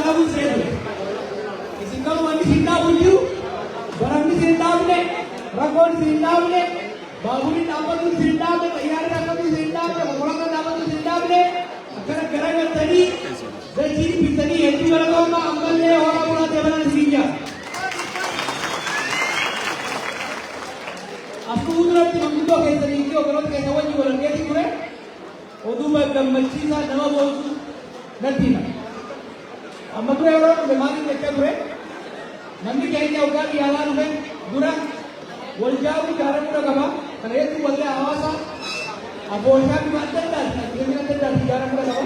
dhabuun see ture. Isin garuu wanni isin dhaabu hin jiru. Baramni isin hin dhaabne, rakkoon isin hin dhaabne, baaburri dhaabbatuun isin hin dhaabne, xayyaarri dhaabbatuun isin hin dhaabne, konkolaataan dhaabbatuun isin hin dhaabne, akkana garagaltanii dachii dhiphistanii hedduu galatoomaa ammallee horaa bulaa deebanaan isiniin jaa. As dhufuu duratti manguddoo keessanii fi obboloota keessan wajjin wal argeetiin ture. Oduu gammachiisaa nama boonsu natti hima. Amma dura yeroo dhufe maaliin jechaa ture? Namni keenya waggaa biyya alaa dhufe dura wal jaaruu jaaramuu qaba. Kana jechuun waldaa hawaasaa afooshaa bifa adda addaatiin aktiviizimii adda addaatiin ijaaramuu qaba.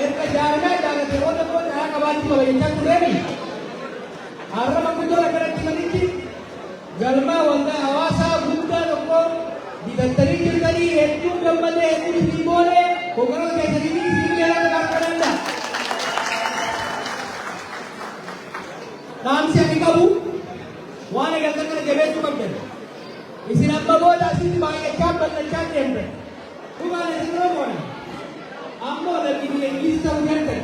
Erga jaarmee ijaarratee booda immoo caayaa qabaachuu qaba jechaa tureemi. Har'a manguddoon akkanatti himanitti Galma waldaa hawaasaa guddaa tokko bitattanii jirtanii hedduun gammadee hedduun isin boone hogganoota keessanii fi isin galata barbaadadha. Dhaamsi ani qabu waan eegaltan kana jabeessuu qabdan. Isin amma booda asitti baay'achaa bal'achaa deemtan. Dhugaan isin Oromoodha. Ammoo lammii biyya Ingilizii ta'uu dandan.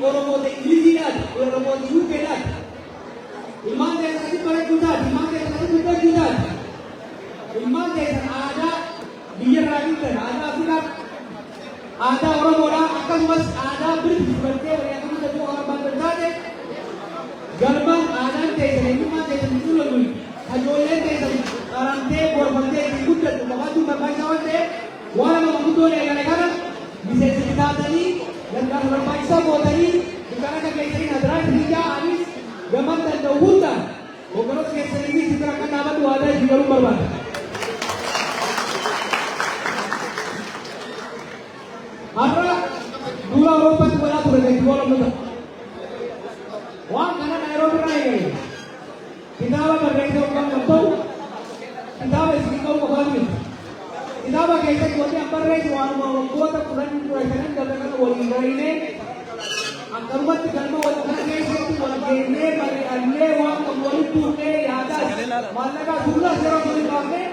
Oromoota Ingiliziidhaati, Oromoota UKdhaati. Ilmaan keessan asitti barachuu taati, ilmaan keessan asitti guddachuu taati. Ilmaan keessan aadaa biyya irraa fiddan, aadaa Afrikaa, aadaa Oromoodhaa akkasumas aadaa British fudhattee walii akka guddachuu waan barbaadan taate galmaan aadaan teessan eenyummaan teessan hin mul'atu. Ijoolleen teessan qaramtee gorfamtee ittiin guddattu qabaachuun barbaachisaa waan ta'eef waan amma gurguddoon eegale kana miseensa taatanii gargaarsa barbaachisaa gootanii dukkaana akka keessanii hadaraa isin ijaa anis gaman danda'u hundaan hogganoota keessanii fi isin bira akka dhaabadhu waadaa isin galuu barbaada. Har'a duula Awurooppaatti godhaa ture beeksisa lammataa. Waan kana Naayiroobi irraa eegale. Kitaaba barreessee hoggaan kan ba'u kitaaba isin qabu qofaa miti. Kitaaba keessatti wanti an barreesse waanuma waggoota 10 15n dabre kana waliin gariinee akkanumatti galma wal kana keessatti wal geennee mari'annee waan qabnu walitti tuufnee yaadaas maallaqaas humnas yeroo waliin baafnee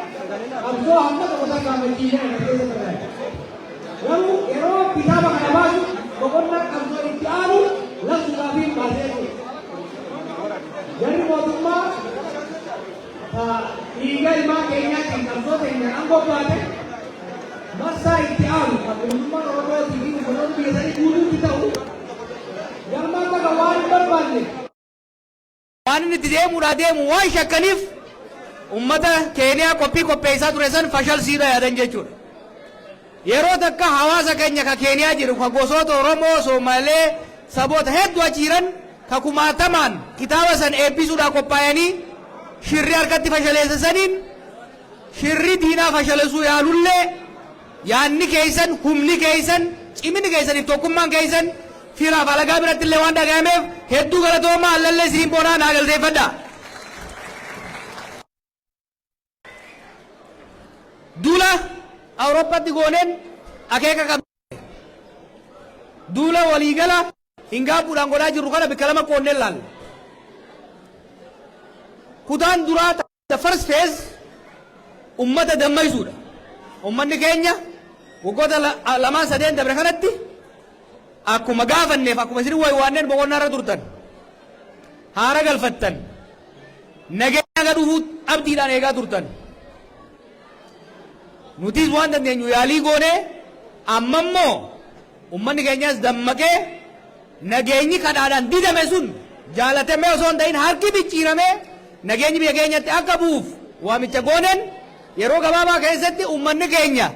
qabsoo hamma tokko tarkaanfachiisnee kana keessa barreesse. Garuu yeroo kitaaba kana baasu boqonnaa qabsoo itti aanu labsuudhaafiin baasee ture. Jarri mootummaa dhiiga ilmaan keenyaatiin qabsoo teenyaan aangoo baate marsaa itti aanu kan bilisummaan Oromootii fi ummatoonni biyya sanii guutuutti ta'u galmaan takka waan hin barbaanne Waan inni itti deemuudhaa deemu waan shakkaniif ummata Keeniyaa qophii qopheessaa ture san fashalsiidha yaadan jechuudha. Yeroo takka hawaasa keenya ka Keeniyaa jiru ka gosoota Oromoo, Soomalee, saboota hedduu achi jiran ka kumaatamaan kitaaba san eebbisuudhaa qophaayanii shirri harkatti fashaleessa saniin shirri diinaa fashalesuu yaalullee Yaanni keessan, humni keessan, ciminni keessaniif tokkummaan keessan firaaf alagaa biratti illee waan dhagayameef hedduu galatoomaa allallee isiniin boonaa naa galateeffadhaa. Duula Awurooppaatti gooneen akeeka qabna. Duula waliigala hin gaabbuudhaan godhaa jirru kana bikka lama qoodnee ilaalla. Kutaan duraa The first phase ummata dammaysuudha. Ummanni keenya waggoota lamaan sadeen dabre kanatti akkuma gaafanneef akkuma isin waywaanneen boqonnaa irra turtan haara galfattan nageenya akka dhufuu abdiidhaan eegaa turtan. Nutis waan dandeenyu yaalii goonee amma immoo ummanni keenyas dammaqee Nageenyi kadhaadhaan didame sun jaalatamee osoo hin ta'in harki micciiramee nageenyi biyya keenyatti akka bu'uuf waamicha gooneen yeroo gabaabaa keessatti uummanni keenya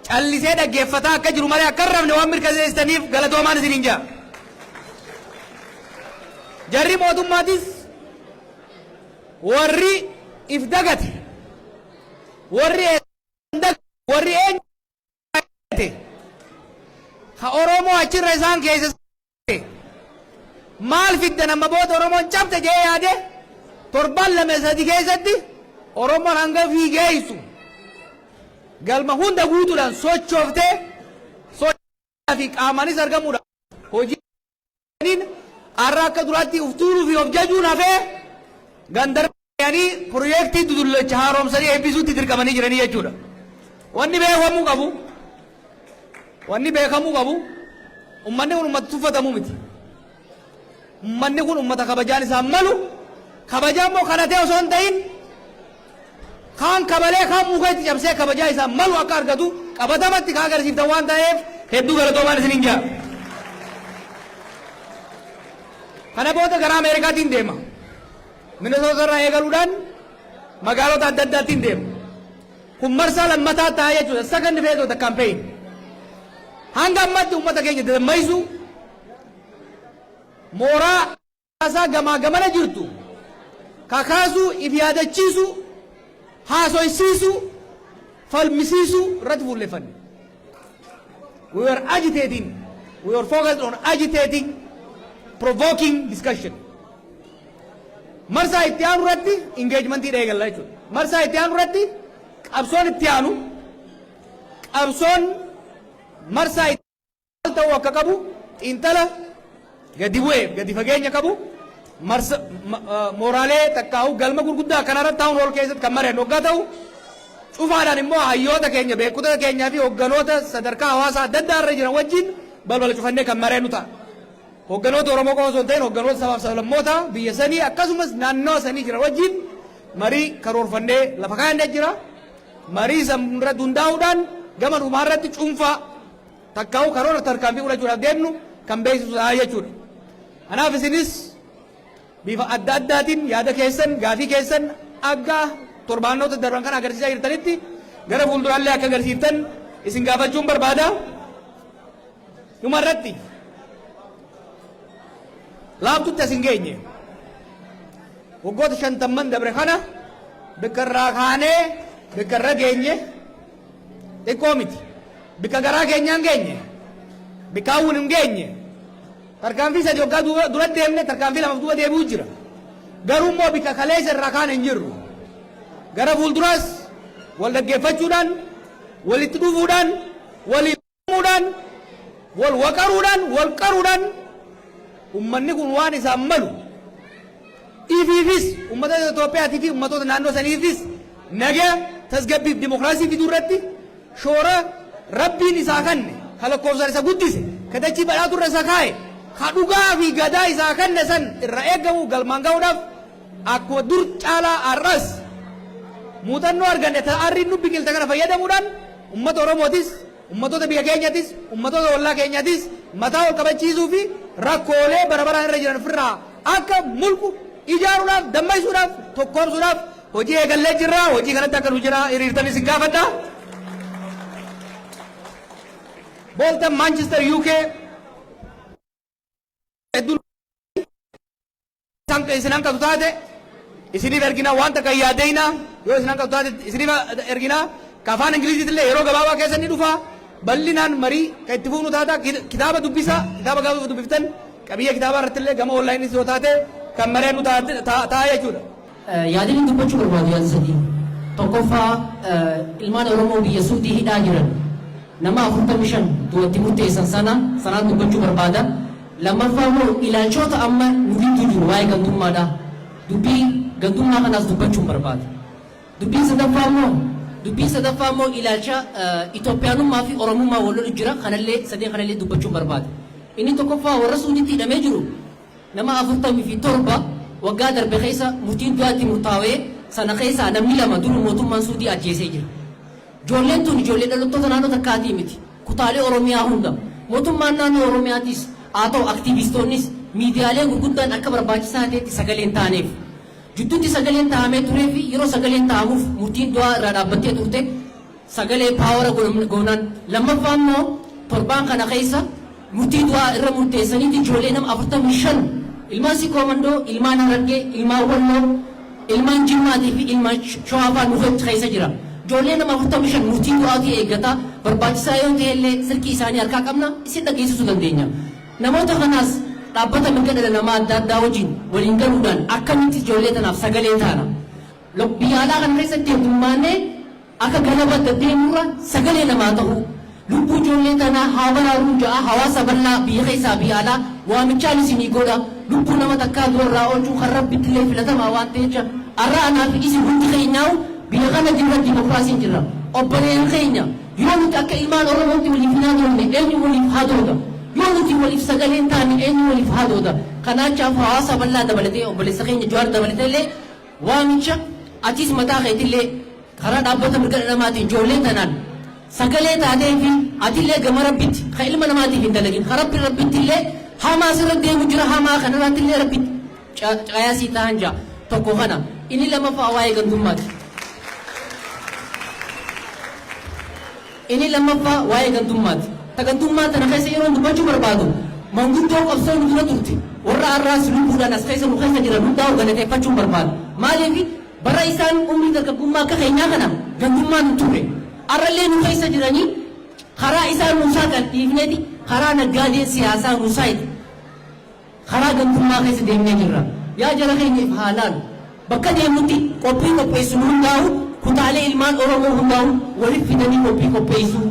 callisee dhaggeeffataa akka jiru malee akka hin rafne waan mirkaneessitaniif galatoomaan isiniin jedha. Jarri mootummaatis warri if dagate warri warri eenyu Ka Oromoo achirra isaan keessa maal fiddan amma booda Oromoon cabte jee yaade torban lama sadi keessatti Oromoon hanga fiigeessu galma hunda guutuudhaan sochooftee sochii fi qaamaanis argamuudhaan hojii har'a akka duraatti uf tuuluu fi of jajuun hafee gandaranii piroojeektii dudullacha haaromsanii eebbisuutti dirqamanii jiranii jechuudha. Wanni beekamuu qabu wanni beekamuu qabu ummanni kun ummata tuffatamuu miti. Ummanni kun ummata kabajaan isaan malu, kabajaa immoo kadhatee osoo hin ta'in kaan kabalee kaan muka itti cabsee kabajaa isaan malu akka argatu qabatamatti kan agarsiiftan waan ta'eef hedduu galatoomaan isiniin jaa. Kana booda gara Ameerikaatiin deema. Minnesota irraa eegaluudhaan magaalota adda addaatiin deema. Kun marsaa lammataa ta'a jechuudha. Second phase of the campaign. Hanga ammatti uummata keenya dadammaysuu, mooraa siyaasaa gamaa gamana jirtu kakaasuu, if yaadachiisuu, haasoysiisuu, falmisiisuu irratti fuulleffanne. We were agitating, we were focused on agitating, provoking discussion. Marsaa itti aanu irratti engagementii eegalla jechuudha. Marsaa itti aanu irratti qabsoon itti aanu, qabsoon marsaa itti ta'uu akka qabu xiinxala gadi bu'ee gadi fageenya qabu, marsa mooraalee takkaa'u galma gurguddaa kanarratti taa'uun ol keessatti kan mari'annu hoggaa ta'u, cufaadhaan immoo hayyoota keenya, beektota keenyaa fi hogganoota sadarkaa hawaasaa adda addaa irra jiran wajjin balbala cufannee kan mari'annu ta'a. Hogganoota Oromoo qofa osoo hin ta'in, hogganoota sabaaf sablammoota biyya sanii akkasumas naannoo sanii jiran wajjin marii karoorfannee lafa kaa'annee jira. Marii san irratti hundaa'uudhaan gama dhumaa irratti cuunfaa takkaa'u karoora tarkaanfii fudhachuudhaaf deemnu kan beeksisu ta'a jechuudha. Kanaaf isinis bifa adda addaatiin yaada keessan, gaafii keessan akka torbaanota darban kan agarsiisaa jirtanitti gara fuulduraallee akka agarsiiftan isin gaafachuun barbaada. Dhuma irratti, laaftutti as hin geenye. Waggoota 50n dabre kana bikka irraa kaanee bikka irra geenye xiqqoo miti. Bikka garaa keenyaan geenye. Bikka hawwin hin geenye. Tarkaanfii 3 waggaa dura deemne, tarkaanfii lamaaf duuba deebi'uu jira. Garuu immoo bikka kaleessa irraa kaane hin jirru. Gara fuulduraas wal dhaggeeffachuudhaan, walitti dhufuudhaan, waliin uumuudhaan, wal waqaruudhaan, wal qaruudhaan, ummanni kun waan isaan malu ifiifis, ummata Itoophiyaatii fi ummatoota naannoo saniifis nagaa, tasgabbii fi dimokiraasii fiduu irratti shoora Rabbiin isaa kanne, ka lakkoofsaan isa guddise, ka dachii badhaatu irra isa kaa'e, ka dhugaa fi gadaa isaa kanne san irra eeggamu galmaan ga'uudhaaf, akkuma dur caalaa har'as muuxannoo arganne ta arriin nu biqilte kana fayyadamuudhaan, ummata Oromootis, ummatoota biyya keenyatis, ummatoota ollaa keenyatis mataa ol qabachiisuu fi rakkoolee bara baraan irra jiran ofirraa akka mulqu ijaaruudhaaf, dammaysuudhaaf, tokkoomsuudhaaf hojii eegallee jirra. Hojii kanatti akka nu jira hiriirtan isin gaafadha. Bolton, Manchester, UK hedduu isin hanqatu taate isiniif ergina. Waan takka hin yaaddeina, yoo isin hanqatu taate isiniif ergina. Ka afaan Ingiliziitti illee yeroo gabaabaa keessa ni dhufa. Bal'inaan marii kan itti fufnu taata. Kitaaba dubbisa, kitaaba gaafa dubbiftan qabiyyee kitaabaa irratti illee gama onlaayiniis yoo taate kan mari'annu ta'a jechuudha. Yaadni dubbachuu barbaadu yaada sadii. Tokkoffaa, ilmaan Oromoo biyya Suudii hidhaa jiran nama 45 du'atti murteessan sana sanaan dubbachuu barbaada. Lammaffaa immoo ilaalchoota amma nu gidduu jiru waa'ee gandummaadha. Dubbii gandummaa kanaas dubbachuun barbaada. Dubbiin sadaffaa immoo ilaalcha Itoophiyaanummaa fi Oromummaa wal lolu jira, kanallee sadeen kanallee dubbachuun barbaada. Inni tokkoffaa, warra Suudiitti hidhamee jiru nama 47 waggaa darbe keessa murtiin du'aatti murtaawee sana keessaa namni lama dur mootummaan Suudii ajjeesee jira. Ijoolleen tun ijoollee dhalattoota naannoo takkaatii miti. Kutaalee Oromiyaa hunda. Mootummaan naannoo Oromiyaatis haa ta'u, aktiivistoonnis, miidiyaaleen gurguddaan akka barbaachisaa ta'etti sagaleen taaneef. Jidduutti sagaleen taa'amee turee fi yeroo sagaleen taa'amuuf murtiin du'aa irraa dhaabbattee turte sagalee power goonaan. Lammaffaa immoo, torbaan kana keessa murtii du'aa irra murteessaniiti ijoollee nama 45, ilmaan Sikoo Mandoo, ilmaan Harargee, ilmaan Walloo, ilmaan Jimmaatii fi ilmaan Shawaafaa nu keessa jira. Ijoollee nama 45 murtii du'aatii eeggata. Barbaachisaa yoo ta'e illee silkii isaanii harkaa qabna, isin dhageessisuu dandeenya. Namoota kanaas dhaabbata mirga dhala namaa adda addaa wajjin waliin galuudhaan akkamitti ijoollee tanaaf sagalee taana? Biyya alaa kana keessatti heddummaannee akka galaba deddeemurra sagalee namaa ta'uu, lubbuu ijoollee tanaa haa baraaruu ja'a. Hawaasa bal'aa biyya keessaa biyya alaa waamichaan isinii godha. Lubbuu nama takkaa du'arraa oolchuu kan Rabbitti illee filatamaa waan ta'echa, har'a anaa fi isin hundi keenyaa'u biyya kana jirra, dimokiraasiin jirra. Obboleeyyan keenya, yoo nuti akka ilmaan Oromootti waliif hin hadoofne, eenyu waliif hadooda? Yoo nuti waliif sagalee hin taane eenyu waliif haadooda? Kanaachaaf hawaasa bal'aa dabalatee, obboleessa keenya Jawaar dabalatee illee waamicha, atis mataa keetillee karaa dhaabbata mirga dhala namaatiin ijoollee tanaan sagalee taatee fi atillee gama Rabbitti kan ilma namaatiif hin dalagin, kan Rabbi Rabbitti illee hamaa sirra deemu jira, hamaa kanarratti illee Rabbitti caayaa sii tahan jaa. Tokko kana. Inni lammaffaa waa'ee gandummaati. Inni lammaffaa waa'ee gandummaati. Ta gandummaa tana keessa yeroon dubbachuu barbaadu, manguddoo qabsoo nu dura turte, warra har'aas lubbuudhaan as keessa nu keessa jiran hundaa'u galateeffachuun barbaada. Maaliif, bara isaan umrii dargaggummaa akka keenyaa kana gandummaan hin turre. Har'allee nu keessa jiranii karaa isaan nuu saaqan dhiifneeti karaa naggaadeen siyaasaa nuu saayite. Karaa gandummaa keessa deemnee jirra. Yaa jara keenya, if haa laalu. Bakka deemnutti qophii qopheessinu hundaa'u, kutaalee ilmaan Oromoo hundaa'u walitti fidanii qophii qopheessuu.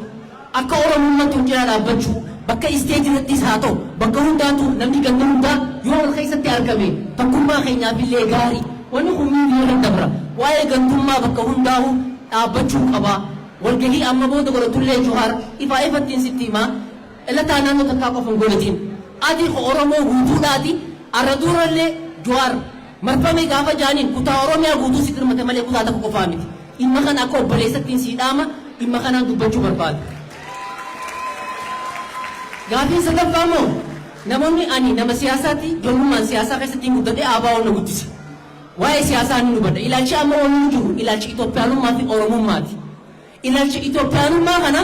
Akka Oromummaatti wal cinaa dhaabbachuu. Bakka isteet irrattis haa ta'u, bakka hundaatu namni ganda hundaa yoo wal keessatti argame tokkummaa keenyaaf illee gaarii. Wanni kun miidiyaa irra dabra. Waa'ee gandummaa bakka hundaa'u dhaabbachuu qaba. Walgahii amma booda godhatullee, Jawaar, ifaa ifattiin sitti himaa. Dhalataa naannoo takkaa qofa hin godhatin. Ati ka Oromoo guutuudhaati. Arra durallee Jawaar marfame gaafa jaaniin kutaa Oromiyaa guutuu si dirmate malee kutaa takka qofaa miti. Dhimma kana akka obboleessattiin sii dhaama, dhimma kanaan dubbachuu barbaada. Gaafiin sadaffaa immoo, namoonni ani nama siyaasaati, ijoollummaan siyaasaa keessatti hin guddadhe, ABO'n na guddise. Waa'ee siyaasaa ni hubadha. Ilaalchi amma waliin jiru ilaalchi Itoophiyaanummaa fi Oromummaati. Ilaalcha Itoophiyaanummaa kana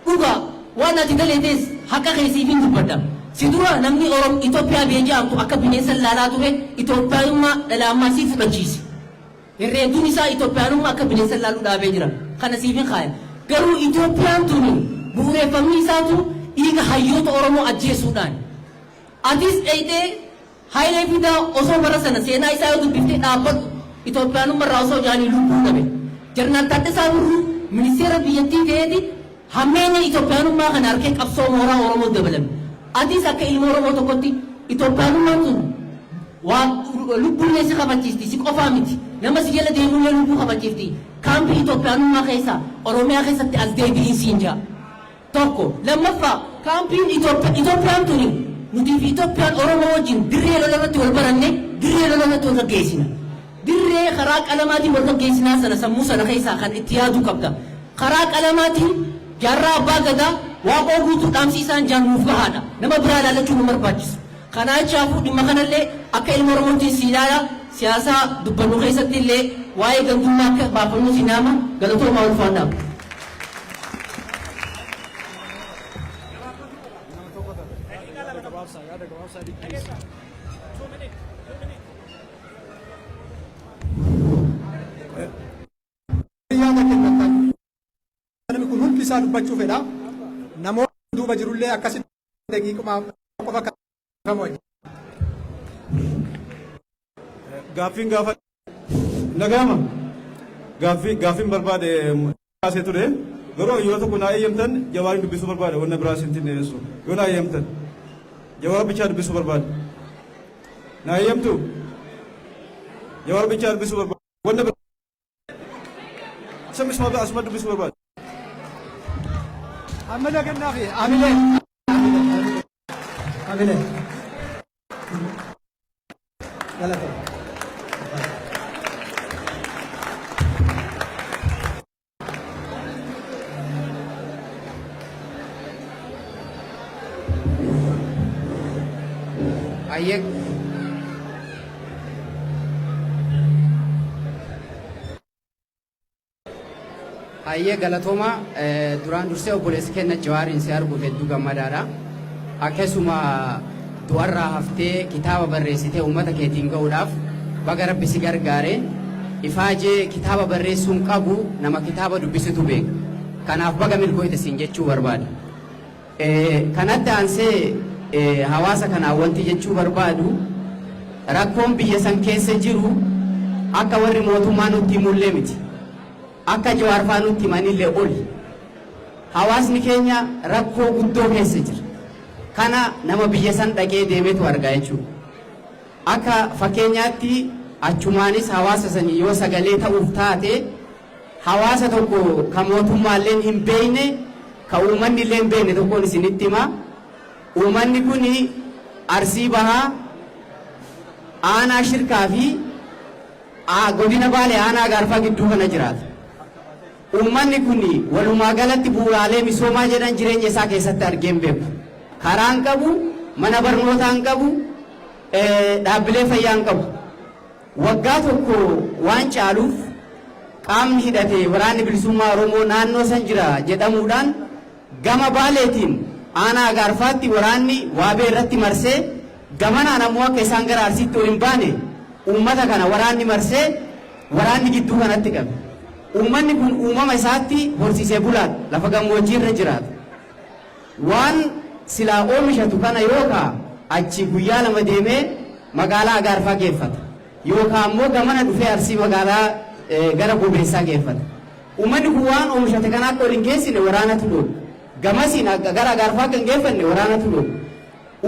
dhugaa waan ati daleetes haqa kee siifin dubbadha. Si dura namni Orom Itoophiyaa biyya jedhamtu akka bineensa ilaalaa ture Itoophiyaanummaa dhala ammaa si fudhachiise. Herreedduun isaa Itoophiyaanummaa akka bineensa ilaaluu dhaabee jira. Kana siifin kaaya. Garuu Itoophiyaan tuni bu'uureffamni isaatu dhiiga hayyoota Oromoo ajjeesuudhaan. Atis dheyxee Hayilee Fidaa osoo bara sana seenaa isaa yoo dubbiftee dhaabbadhu Itoophiyaanummaa irraa osoo jaanii lubbuu dhabe. Jeneraal Taaddasaa Birruu ministeera biyyattii ta'eeti hammeenya Itoophiyaanummaa kana harkee qabsoo mooraa Oromoo dabalame. Atis akka ilma Oromoo tokkotti Itoophiyaanummaan tun waa lubbuullee si kafachiisti, si qofaa miti. Nama si jala deemullee lubbuu kafachiifti. Kaampii Itoophiyaanummaa keessa Oromiyaa keessatti as deebi'ii siin jaa. Tokko. Lammaffaa, kaampiin Itoophiyaan tuni, nutii fi Itoophiyaan Oromoo wajjin dirree lola irratti wal baranne, dirree lola irratti wal gaggeessina. Dirree karaa qalamaatiin wal gaggeessinaa sana sammuu sana keessaa kan itti yaaduu qabda. Karaa qalamaatiin jaarraa abbaa gadaa Waaqoo Guutuu dhaamsi isaan jaan nuuf gahaadha. Nama biraa ilaallachuu nu barbaachisu. Kanaa jechaafuu dhimma kanallee akka ilma Oromootiin si ilaala, siyaasaa dubbannu keessatti illee waa'ee gandummaa akka baafannu si naama. Galatoomaa, ulfaadhaa. Yaada kennatan namni kun hundi isaa dubbachuu fedha. Namoonni duuba jirullee akkasitti daqiiquma qofa kan wajjin. Gaaffiin gaafa nagama gaaffiin barbaade kaasee ture, garuu yeroo tokko naa eeyyamtan Jawaarin dubbisuu barbaade. Wanna biraa isin dhiyeessu yoo naa eeyyamtan Jawaar bichaa dubbisuu barbaade. Naa eeyyamtu? Jawaar bichaa dubbisuu barbaade, wanna biraa asuma asuma dubbisuu barbaade. Amma nagannaa fi amilee. Amilee. Galatoo. Ayyee, Hayyee, galatoomaa. Duraan dursee obboleessi keenya Jawaariin si arguuf hedduu gammadaadha. Akkasuma du'arraa haftee kitaaba barreessitee uummata keetiin ga'uudhaaf baga Rabbi si gargaare. Ifaajee kitaaba barreessuun qabu nama kitaaba dubbisutu beeka. Kanaaf baga milkooyte siin jechuu barbaada. Kanatti aansee hawaasa kanaan wanti jechuu barbaadu, rakkoon biyya san keessa jiru akka warri mootummaa nutti himullee miti. Akka Jawaar faa nutti himanillee oli. Hawaasni keenya rakkoo guddoo keessa jira. Kana nama biyya san dhaqee deemetu argaa jechuudha. Akka fakkeenyaatti achumaanis hawaasa sanii yoo sagalee ta'uuf taate, hawaasa tokko ka mootummaalleen hin beekne, ka uummanni illee hin beekne tokkoon isinitti hima. Uummanni kun Arsii Bahaa aanaa Shirkaa fi godina Baalee aanaa Agaarfaa gidduu kana jiraata. Uummanni kun walumaa galatti bu'uuraalee misoomaa jedhan jireenya isaa keessatti argee hin beeku. Karaa hin qabu, mana barnootaa hin qabu, dhaabbilee fayyaa hin qabu. Waggaa tokko waan caaluuf qaamni hidhate Waraanni Bilisummaa Oromoo naannoo san jira jedhamuudhaan gama Baaleetiin aanaa Agaarfaatti waraanni Waabee irratti marsee gamanaan ammoo akka isaan gara Arsiitti ol hin baane uummata kana waraanni marsee waraanni gidduu kanatti qabe. Uummanni kun uumama isaatti horsiisee bulaadha. Lafa gammoojjii irra jiraata. Waan silaa oomishatu kana yookaa achii guyyaa 2 deemee magaalaa Agaarfaa geeffata. Yookaa ammoo gamana dhufee Arsii magaalaa gara Gobeessaa geeffata. Uummanni kun waan oomishate kana akka ol hin geessine waraanatu dhoowwa. Gamasiin gara Agaarfaa akka hin geeffanne waraanatu dhoowwa.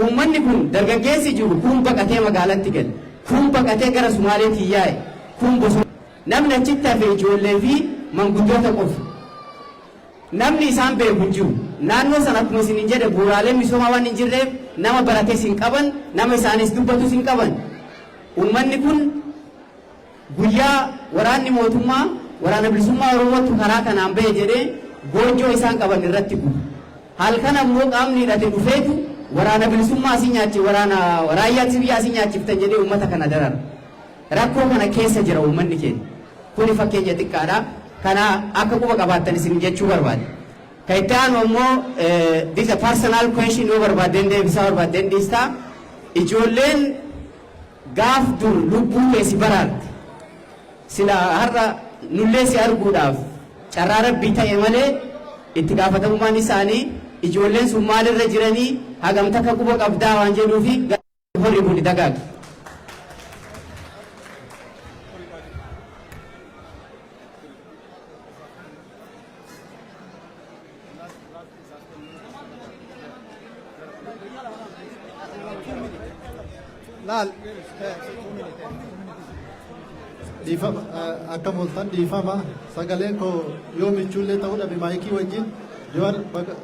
Uummanni kun dargaggeessi jiru kuun baqatee magaalatti gale. Kuun baqatee gara Sumaaleetiin yaa'e. Kuun bosona. Namni achitti hafe ijoollee fi manguddoota qofa. Namni isaan beeku hin jiru. Naannoo sana akkuma isiniin jedhe bu'uuraaleen misoomaa waan hin jirreef nama barates hin qaban, nama isaanis dubbatus hin qaban. Uummanni kun guyyaa waraanni mootummaa Waraana Bilisummaa Oromootu karaa kanaan bahe jedhee goojjoo isaan qaban irratti guba. Halkan ammoo qaamni hidhate dhufeetu Waraana Bilisummaa asii nyaachi waraana raayyaa ittisa biyyaa asii nyaachiftan jedhee uummata kana darara. Rakkoo kana keessa jira uummanni keenya. Kuni fakkeenya xiqqaadha. Kana akka quba qabaattan isin jechuu barbaade. Ka itti aanu ammoo this a personal question yoo barbaaddeen deebisaa barbaaddeen dhiistaa. Ijoolleen gaaf dur lubbuu kee si baraarte. Sila har'a nullee si arguudhaaf carraa Rabbii ta'e malee itti gaafatamummaan isaanii ijoolleen sun maalirra jiranii hagam takka quba qabdaa waan jedhuufi Horii buli dagaagi. Laal. Dhiifama akkam ooltan dhiifama sagaleen koo yoo michuullee ta'uu dhabe maayikii wajjin Jawaar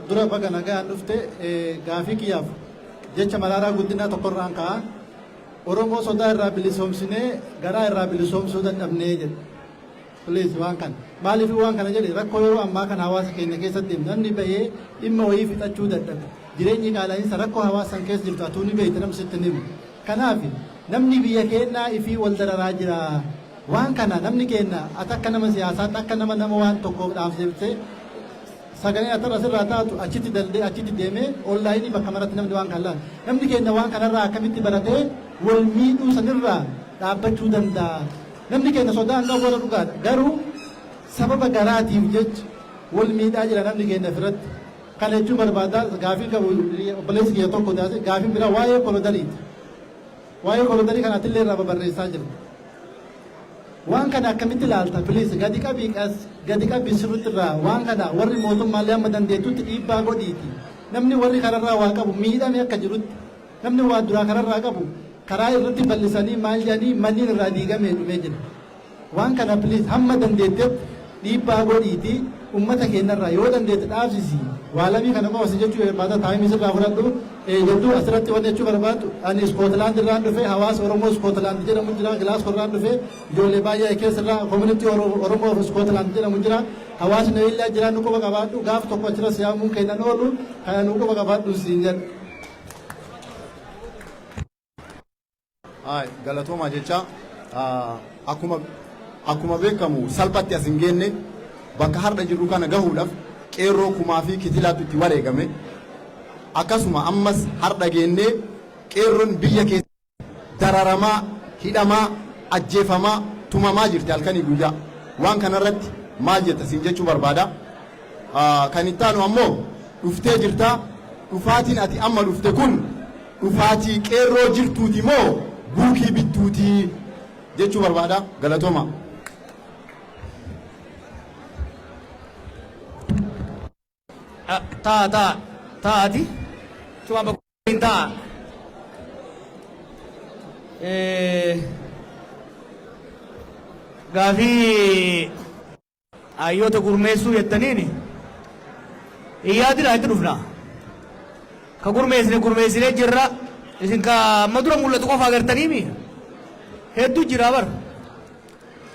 dura baga nagaan dhufte gaafii kiyyaaf Jecha Maraaraa Guddinaa tokkorraan ka'a. Oromoo sodaa irraa bilisoomsinee garaa irraa bilisoomsuu dadhabnee jedhe. Please waan kana. Maaliif waan kana jedhe rakkoo yeroo ammaa kana hawaasa keenya keessatti namni bahee dhimma wayii fixachuu dadhabe. Jireenyi qaala'iinsa rakkoo hawaasa san keessa jirtu atuu ni beekta namni sitti hin himu. Kanaaf namni biyya keennaa ifii wal dararaa jira. Waan kana namni keenna ati akka nama siyaasaatti akka nama nama waan tokkoof dhaamsifte Sagaleen atar asirraa taatu achitti daldee achitti deemee onlaayinii bakka maratti namni waan kan laala. Namni keenya waan kanarraa akkamitti baratee wal miidhuu sanirraa dhaabbachuu danda'a? Namni keenya sodaa hin qabu warra dhugaadha. Garuu sababa garaatiif jecha wal miidhaa jira namni keenya ofirratti. Kana jechuun barbaada gaafii qabu obboleessi kiyya tokko gaafiin biraa waa'ee kolodariiti. Waa'ee kolodarii kana atillee irraa babarreessaa jirta. Waan kana akkamitti ilaalta please gadi qabii qas gadi qabii sirritti irraa waan kana warri mootummaallee hamma dandeettutti dhiibbaa godhiiti namni warri kararraa waa qabu miidhame akka jirutti namni waa duraa kararraa qabu karaa irratti bal'isanii maal jedhanii manniin irraa diigamee dhumee jira waan kana please hamma dandeettetti dhiibbaa godhiiti ummata keenyarraa yoo dandeette dhaabsisi waa lamii kana qofa si jechuu barbaada taayimii sirraa fudhadhu Hedduu asirratti wanni jechuu barbaadu ani Iskootlaand irraan dhufe hawaasa Oromoo Iskootlaand jedhamu jira Gilaaskoo irraan dhufe ijoollee baay'ee keessa irraa community Oromoo of Iskootlaand jedhamu jira hawaasni illaa jira nu quba qabaadhu gaaf tokko achirra siyaamuun kennan oolu kana nu quba qabaadhu siin jedha. Haay, galatoomaa jecha akkuma akkuma beekamu salphatti as hin geenne bakka har'a jirru kana gahuudhaaf qeerroo kumaa fi kitilaatu itti wareegame. Akkasuma ammas har'a geennee qeerroon biyya keessa dararamaa, hidhamaa, ajjeefamaa, tumamaa jirti halkanii guyyaa. Waan kanarratti maal jetta siin jechuu barbaada. Kan itti aanu ammoo dhuftee jirta. Dhufaatiin ati amma dhufte kun dhufaatii qeerroo jirtuuti moo buukii bittuuti jechuu barbaada. Galatooma. Taa taa taati. Cuma bakka taa. Gaafii hayyoota gurmeessuu jettaniini hin yaadinaa itti dhufna. Ka gurmeessine gurmeessinee jirra. Isin ka amma dura mul'atu qofa agartaniimi. Hedduu jira bar.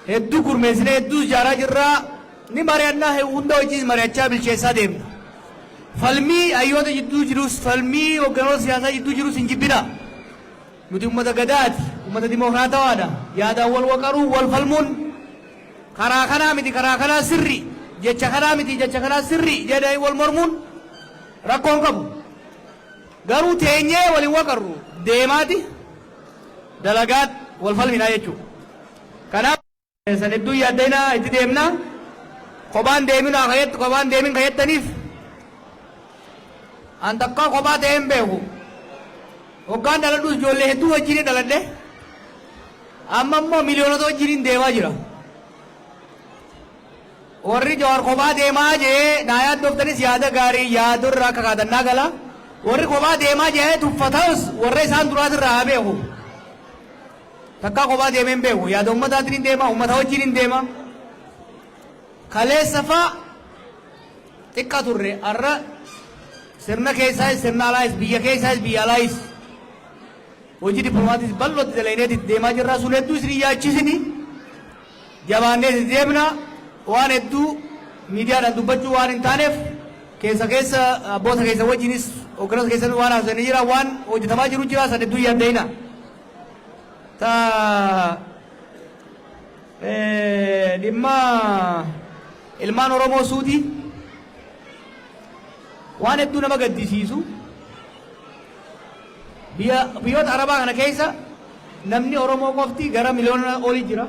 Hedduu gurmeessinee, hedduu ijaaraa jirra. Ni mari'annaa, hunda wajjin mari'achaa bilcheessaa deemna. Falmii hayyoota jidduu jirus, falmii hogganoota siyaasaa jidduu jirus hin jibbina. Nuti ummata gadaati, ummata dimokiraatawaadha. Yaadaan wal waqaruu, wal falmuun, karaa kanaa miti, karaa kanaa sirri, jecha kanaa miti, jecha kanaa sirri jedhanii wal mormuun rakkoon qabu. Garuu teenyee waliin waqarru, deemaati dalagaat wal falminaa jechuudha. Kanaaf san hedduu yaaddeenaa itti deemna. Kophaan deeminaa kayyattu, kophaan deemin kayyattaniif, an takkaa kophaa ta'ee hin beeku. Hoggaan dhaladhus ijoollee hedduu wajjin dhaladhe. Amma immoo miliyoonota wajjin deemaa jira. Warri Jawaar kophaa deemaa jee naa yaaddoftanis, yaada gaarii yaadorraa akka kaatannaa gala. Warri kophaa deemaa jee tuffatus, warra isaan duraatirraa haa beeku. Takkaa kophaa deemee hin beeku. Yaada ummataatiin hin deema, ummata wajjin hin deema. Kaleessa faa xiqqa turre, har'a sirna keessaayis sirna alaayis, biyya keessaayis biyya alaayis, hojii dippiloomaatiis bal'ootti dalagneeti deemaa jirra. Sun hedduu isin yaachisini, jabaannee itti deemna. Waan hedduu miidiyaadhaan dubbachuu waan hin taaneef, keessa keessa abboota keessa wajjinis hogganoota keessan waan haasofanii jira, waan hojjetamaa jiru jira, san hedduu yaadda'ina. Ta dhimma ilmaan Oromoo Suudii, waan hedduu nama gaddisiisu, biyyoota Arabaa kana keessa namni Oromoo qofti gara miliyoona olii jira.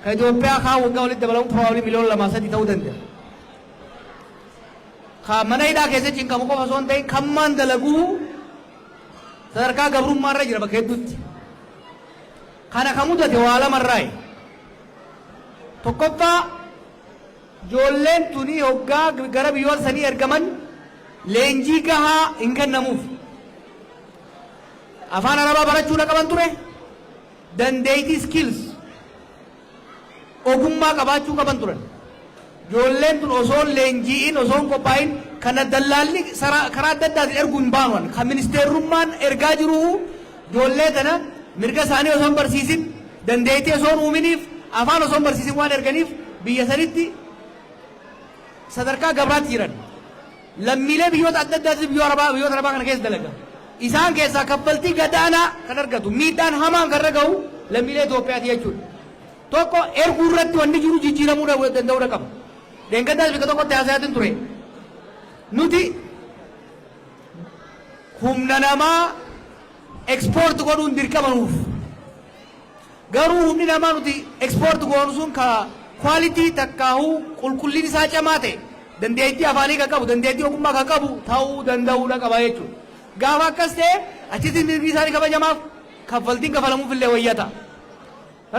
Ka Itoophiyaa kaan waggaa walitti dabalamu probably miliyoona 2-3 ta'uu danda'a. Ka mana hidhaa keessa cinqamu qofa osoo hin ta'in, kan maan dalaguu sadarkaa gabrummaa irra jira bakka hedduutti. Kana ka mudate waa lamarraayi. Tokkoffaa, ijoolleen tuni hoggaa gara biyyoota sanii ergaman leenjii gahaa hin kennamuuf. Afaan Arabaa barachuudha qaban ture. Dandeettii, skills, ogummaa qabaachuu qaban turan. Ijoolleen tun osoo leenji'in, osoo hin qophaa'in, kana dallaalli karaa adda addaatiin erguu hin baanu. Kan ministeerummaan ergaa jiru ijoollee tana mirga isaanii osoo hin barsiisin, dandeettii osoo hin uuminiif, afaan osoo hin barsiisin waan erganiif, biyya sanitti sadarkaa gabraatti jiran. Lammiilee biyyoota adda addaatis biyyoota Arabaa kana keessa dalaga. Isaan keessaa kaffaltii gadaanaa kan argatu, miidhaan hamaan kan irra gahu lammiilee Itoophiyaati jechuudha. Tokko, erguu irratti wanni jiru jijjiiramuu danda'uudha qaba. Dheengaddaas bakka tokkotti haasa'aatiin ture. Nuti humna namaa export godhuun dirqama nuuf. Garuu humni namaa nuti export goonu sun ka quality takkaahuu qulqullin isaa camaa ta'e, dandeettii afaanii kan qabu, dandeettii ogummaa kan qabu ta'uu danda'uudha qaba jechuudha. Gaafa akkas ta'e, achitti mirgi isaanii kabajamaaf, kaffaltiin kafalamuuf illee wayyata.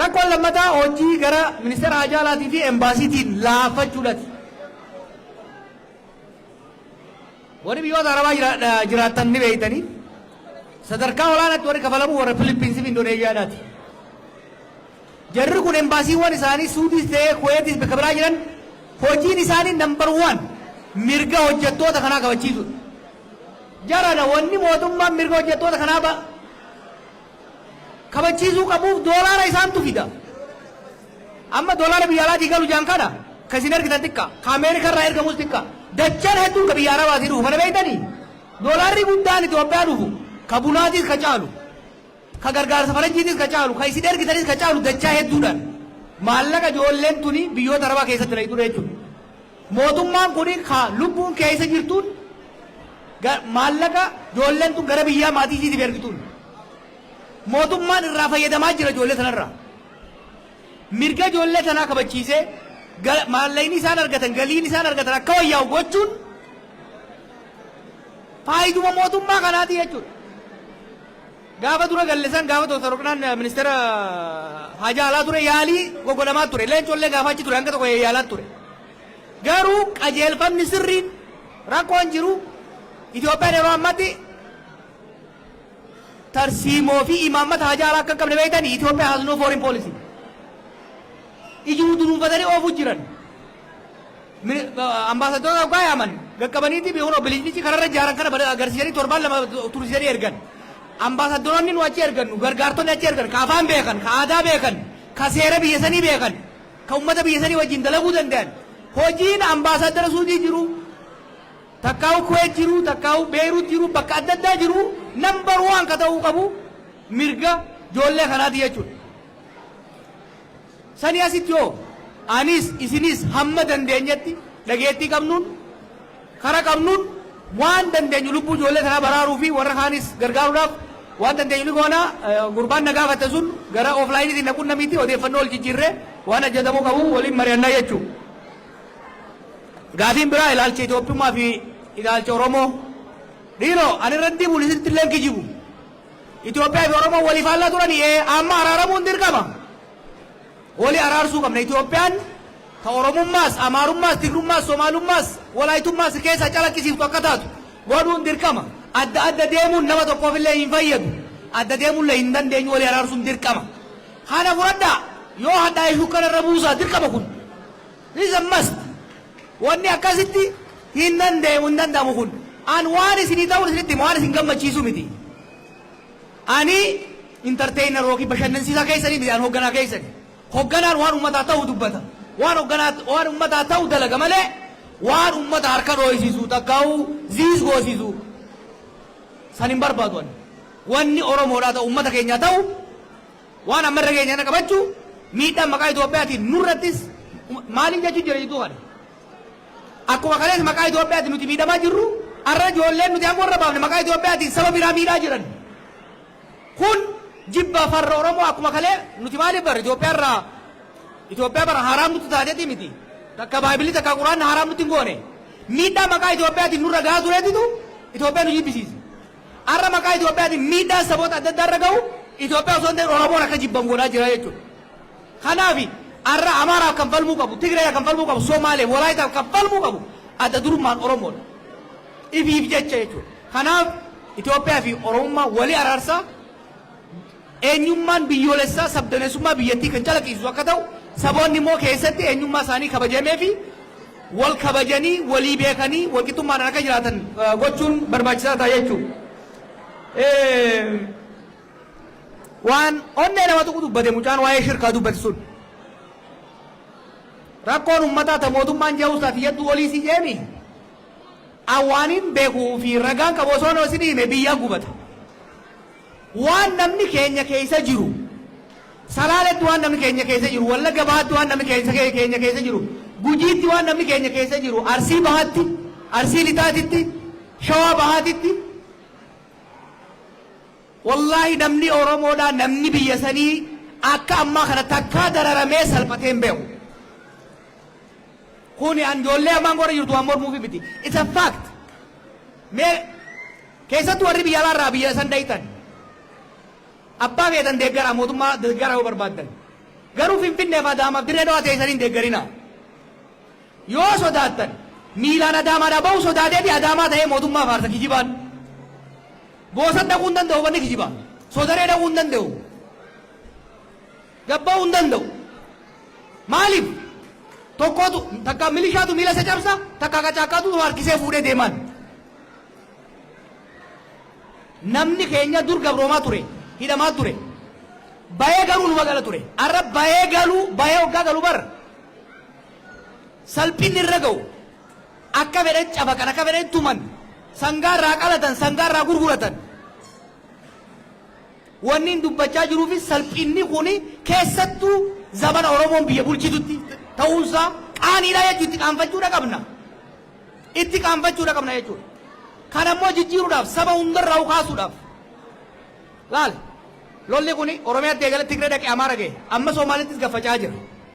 Rakkoon lammataa hojii gara ministeera haajaa alaatii fi embaasiitiin laaffachuudhaati. Warri biyyoota Arabaa jiraattan ni beeytanii, sadarkaa olaanaatti warri kafalamu warra Filiippiinsii fi Indooneeziyaadhaati. Jarri kun embaasiiwwan isaanii Suudiis ta'ee Kuweetis bakka biraa jiran, hojiin isaanii number one mirga hojjettoota kanaa kabachiisudha. Jarana wanni mootummaan mirga hojjettoota kanaa kabachiisuu qabuuf doolaara isaantu fida. Amma doolaara biyya alaatii galu jaan kana kan isin ergitan xiqqa. Ka Ameerikaa irraa ergamus xiqqa. Dachaan hedduun ka biyya Arabaatii dhufu kana beektanii? Doolaarri guddaan Itoophiyaa dhufu ka bunaatis ka caalu, ka gargaarsa faranjiitis ka caalu, ka isin ergitanis ka caalu dachaa hedduudhaan. Maallaqa ijoolleen tuni biyyoota Arabaa keessatti dalagitu jechuudha. Mootummaan kun ka lubbuun keessa jirtuun maallaqa ijoolleen tun gara biyyaa maatii isiitiif ergituun. Mootummaan irraa fayyadamaa jira ijoollee sanarraa. Mirga ijoollee tanaa kabachiisee, maallaqni isaan argatan, galiin isaan argatan akka wayyaa'u gochuun faayiduma mootummaa kanaati jechuudha. Gaafa dura galle san, gaafa Dr. Roqnaan ministeera haajaa alaa ture, yaalii goggodhamaa ture. Leencollee gaafa achi ture hanga tokko yaalaa ture. Garuu qajeelfamni sirriin rakkoon jiru, Itoophiyaan yeroo ammatti tarsiimoo fi imaammata haajaa alaa akka hin qabne beektanii. Itoophiyaa has no foreign policy. Ijuma dunuunfatanii oofuu jiran. Ambaasadoota hoggaa yaaman gaqqabaniiti biyyoon bilichilichi kararra ijaaran kana agarsiisanii torbaan 2 tursiisanii ergan. Ambaasadoonni nu achi ergannu, gargaartonni achi ergan, ka afaan beekan, ka aadaa beekan, ka seera biyya sanii beekan, ka ummata biyya sanii wajjin dalaguu danda'an. Hojiin ambaasadara Suudii jiru, takkaa'u Kuweet jiru, takkaa'u Beeruut jiru, bakka adda addaa jiru, number one ka ta'uu qabu mirga ijoollee kanaati jechuudha. Sanii asitti hoo anis isinis hamma dandeenyetti dhageettii qabnuun, kara qabnuun, waan dandeenyu lubbuu ijoollee tanaa baraaruu fi warra kaanis gargaaruudhaaf waan dandeenyu ni goona. Gurbaan na gaafate sun gara offline iitiin na qunnamiiti, odeeffannoo wal jijjiirree waan hojjetamuu qabu waliin mari'annaa jechuudha. Gaafiin biraa ilaalcha Itoophiyummaa fi ilaalcha Oromoo. Dhiiroo, ani irratti bulisitti illee kijibu. Itoophiyaa fi Oromoo walii faallaa turanii amma araaramuun dirqama. Walii araarsuu qabna. Itoophiyaan ta Oromummaas, Amaarummaas, Tigrummaas, Somaalummaas, Walaayitummaas keessaa calaqqisiiftu akka taatu godhuun dirqama. Adda adda deemuun nama tokkoof illee hin fayyadu. Adda deemuullee hin dandeenyu, walii araarsuun dirqama. Kana fudhadhaa, yoo hadhaa'e shukkara irra buusaa, dirqama kun. This is a must. Wanni akkasitti hin danda'amu, hin danda'amu kun. An waan isinii ta'uun isinitti hima, waan isin gammachiisu miti. Ani entertainer yookiin bashannansiisaa keessanii miti, an hoogganaa keessani. Hoogganaan waan uummataa ta'u dubbata. Waan hoogganaa waan uummataa ta'u dalaga malee waan uummata harka dhooysisu takkaa'u ziis goosisu san hin barbaadu ani. Wanni Oromoodhaa ta'u, uummata keenyaa ta'u, waan amma irra keenya kana qabachuu, miidhaan maqaa Itoophiyaatiin nurrattis maaliin jechuun jira jidduu kana. Akkuma kalees maqaa Itoophiyaatiin nuti miidhamaa jirru, har'a ijoolleen nuti aangoo irra baafne maqaa Itoophiyaatiin saba biraa miidhaa jiran. Kun jibba farra Oromoo. Akkuma kalee nuti maaliif bara Itoophiyaa irraa, Itoophiyaa bara haraam nutti taateeti miti. Takka Baaybilii, takka Quraanni haraam nutti hin goone. Miidhaa maqaa Itoophiyaatiin nurra gahaa tureetitu Itoophiyaa nu jibbisiise. Har'a maqaa Itoophiyaatiin miidhaan saboota adda addaa irra gahu Itoophiyaa osoo hin ta'in Oromoon akka jibbamu godhaa jira jechuudha. Kanaaf har'a Amaaraaf kan falmuu qabu, Tigreedhaaf kan falmuu qabu, Somaaleef, Walaayitaaf kan falmuu qabu adda durummaan Oromoodha. Ifiif jecha jechuudha. Kanaaf Itoophiyaa fi Oromummaa walii araarsaa, eenyummaan biyyoolessaa sabdaneessummaa biyyattii kan calaqqisiisu akka ta'u, saboonni immoo keessatti eenyummaa isaanii kabajamee fi wal kabajanii, walii beekanii, walqixxummaadhaan akka jiraatan gochuun barbaachisaa ta'a jechuudha. Waan onnee nama tuqu dubbate mucaan waa'ee shirkaa dubbate sun. Rakkoon uummataa ta mootummaan je'us taate hedduu olii si jeemi. Awwaaniin beekuu fi ragaan qabu osoo isin hime biyyaa gubata. Waan namni keenya keessa jiru, Salaaletti waan namni keenya keessa jiru, Wallagga Bahaatti waan namni keenya keessa jiru, Gujiitti waan namni keenya keessa jiru, Arsii Bahaatti, Arsii Lixaatitti, Shawaa Bahaatitti, wallaahi namni Oromoodhaa, namni biyya sanii akka ammaa kana takkaa dararamee salphatee hin beeku. Kuni an ijoollee ammaan godha jirtu waan mormuufi miti. It's a fact. Mee keessattuu warri biyya alaarraa biyya san dhayitan, abbaa feetan deeggaraa, mootummaa deeggaraa yoo barbaaddan. Garuu Finfinneef, Adaamaaf, Dirree Dhawaa teessanii hin deeggarinaa. Yoo sodaattan, miilaan Adaamaadhaa bahu sodaateeti Adaamaa ta'ee mootummaa faarsa kijibaan. Boosan dhaquu hin danda'u, wanni kijibaa. Sodaree dhaquu hin danda'u. Gabba'uu hin danda'u. Maaliif? Tokkotu takka milishaatu miila isa cabsa, takka qacaakkaatu harkisee fuudhee deemaan. Namni keenya dur gabroomaa ture, hidhamaa ture. Bayee garuu numa gala ture. Arra bayee galuu, bayee hoggaa galu bar salphinni irra ga'u, akka fedhan cafaqan, akka fedhan tuman, sangaa irraa qalatan, sangaa irraa gurguratan. Wanni hin dubbachaa jiruufis salphinni kuni keessattuu zamana Oromoon biyya bulchitutti ta'uunsaa qaaniidha jechuudha. Itti qaanfachuudha qabna. Itti qaanfachuudha qabna jechuudha. Kana immoo jijjiiruudhaaf, saba hundarraa kaasuudhaaf, laal, lolli kuni Oromiyaatti eegale, Tigree dhaqee, Amaara ga'e, amma Somaalittis gaffacaa jira.